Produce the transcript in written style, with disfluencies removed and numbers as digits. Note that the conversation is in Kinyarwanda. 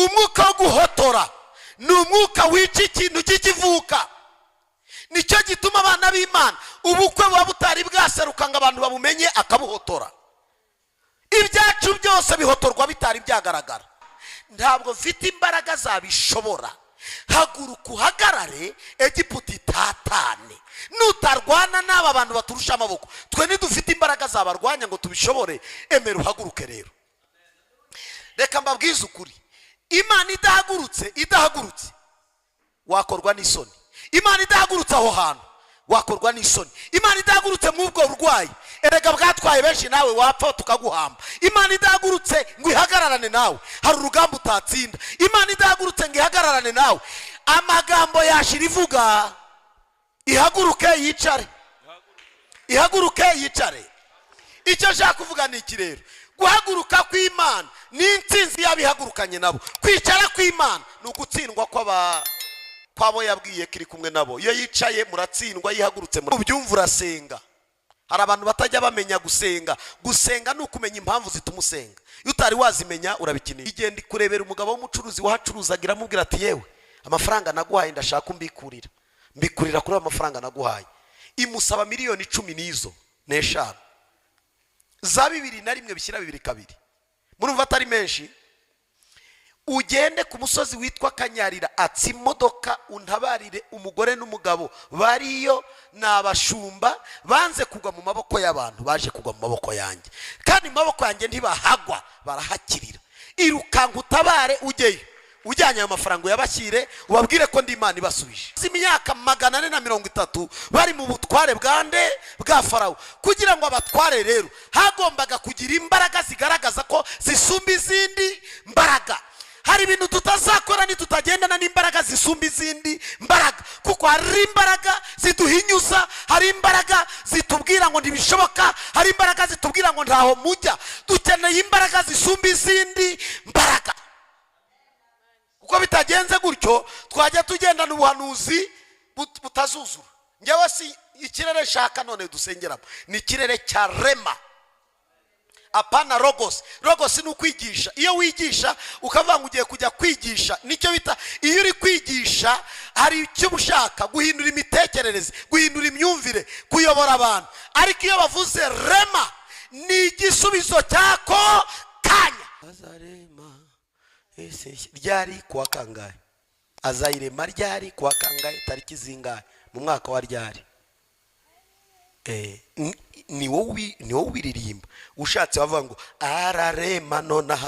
Umwuka wo guhotora ni umwuka wica ikintu kikivuka. Nicyo gituma, abana b'Imana, ubukwe buba butari bwaseruka ngo abantu babumenye, akabuhotora. Ibyacu byose bihotorwa bitari byagaragara. Ntabwo mfite imbaraga zabishobora. Haguruka uhagarare, Egiputa itatane. Nutarwana n'aba bantu baturusha amaboko, twe ntidufite imbaraga zabarwanya ngo tubishobore. Emera uhaguruke. Rero reka mbabwize ukuri: Imana idahagurutse, idahagurutse, wakorwa n'isoni. Imana idahagurutse aho hantu, wakorwa n'isoni. Imana idahagurutse mu ubwo burwayi, erega bwatwaye benshi, nawe wapfa tukaguhamba. Imana idahagurutse ngo ihagararane nawe, hari urugamba utatsinda. Imana idahagurutse ngo ihagararane nawe, amagambo yashira ivuga. Ihaguruke yicare, ihaguruke yicare. Icyo nshaka kuvuga ni iki rero? Guhaguruka kw'Imana ni intsinzi y'abihagurukanye nabo. Kwicara kw'Imana ni ugutsindwa kw'abo yabwiye ko iri kumwe nabo. Iyo yicaye muratsindwa, yihagurutse ubyumva urasenga. Hari abantu batajya bamenya gusenga. Gusenga ni ukumenya impamvu zituma usenga. Iyo utari wazimenya, urabikeneye. Igenda kurebera umugabo w'umucuruzi wahacuruzaga, iramubwira ati: "Yewe, amafaranga naguhaye ndashaka umbikurira, mbikurira kuri ayo mafaranga naguhaye." Imusaba miliyoni 10 n'izo n'eshanu za 2001 bishyira 2002. Murumva atari menshi? "Ugende ku musozi witwa Kanyarira, atsa imodoka, untabarire umugore n'umugabo bariyo. Ni abashumba banze kugwa mu maboko y'abantu, baje kugwa mu maboko yanjye, kandi mu maboko yanjye ntibahagwa, barahakirira. Irukanka utabare, ujyeyo ujyanye ayo mafaranga, uyabashyire, ubabwire ko ndi Imana ibasubije." Imyaka 430 bari mu butware bwa nde? Bwa Farawo. Kugira ngo abatware rero, hagombaga kugira imbaraga zigaragaza ko zisumba izindi mbaraga. Hari ibintu tutazakora nitutagendana n'imbaraga zisumba izindi mbaraga, kuko hari imbaraga ziduhinyuza, hari imbaraga zitubwira ngo ntibishoboka, hari imbaraga zitubwira ngo ntaho mujya. Dukeneye imbaraga zisumba izindi mbaraga, kuko bitagenze gutyo twajya tugendana ubuhanuzi butazuzura. Ngewe si ikirere nshaka none dusengeramo, ni ikirere cya rhema, apana logos. Logos ni ukwigisha. Iyo wigisha ukavuga ngo ugiye kujya kwigisha, nicyo bita iyo uri kwigisha, hari icyo uba ushaka guhindura: imitekerereze, guhindura imyumvire, kuyobora abantu. Ariko iyo bavuze rhema, ni igisubizo cy'ako kanya. Azarema ese ryari? Kuwa kangahe? Azayirema ryari? Kuwa kangahe? Tariki zingahe? Mu mwaka wa ryari? Ni wowe ubiririmba. Ushatse wavuga ngo ararema nonaha.